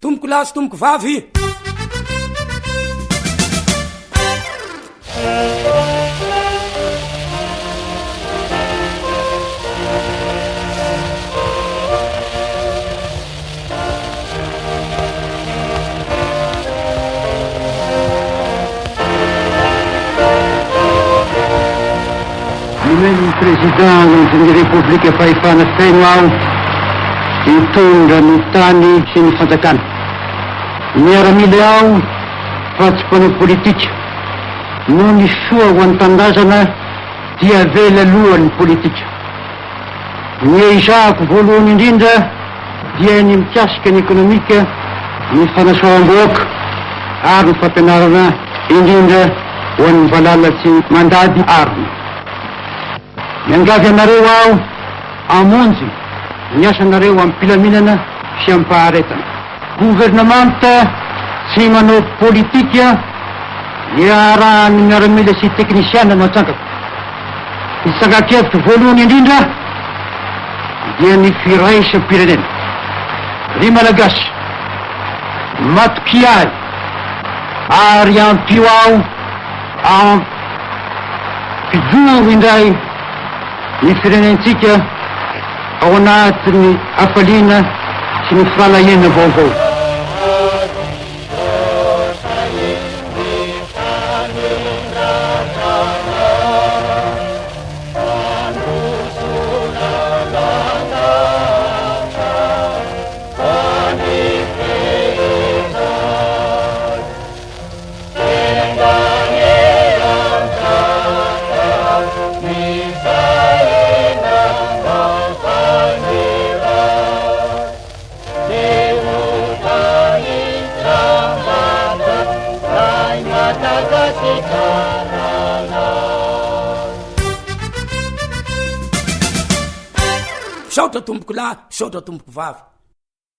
Tompoko lahy sy tompoko vavy. Nomen'ny Président ny Repoblika fahefana feno aho hitondra ny tany sy ny fanjakana. Miaramila aho fa tsy mpanao politika. Noho ny soa ho an'ny tanindrazana dia avela aloha ny politika. Ny ezahako voalohany indrindra dia ny mikasika ny ekonomika, ny fanasoavam-bahoaka ary ny fampianarana indrindra ho an'ny valala tsy mandady arina. Miangavy anareo aho hamonjy ny asanareo amim-pilaminana sy amim-paharetana. Governemanta tsy manao politika iarahan'ny miaramila sy teknisiana no atsangako. Ny tsangan-kevitro voalohany indrindra dia ny firaisam-pirenena. Ry Malagasy, matokia ahy ary ampio aho hampijoro indray ny firenentsika ao anatin'ny hafaliana sy ny firahalahiana vaovao. Misaotra tompoko lahy, misaotra tompoko vavy.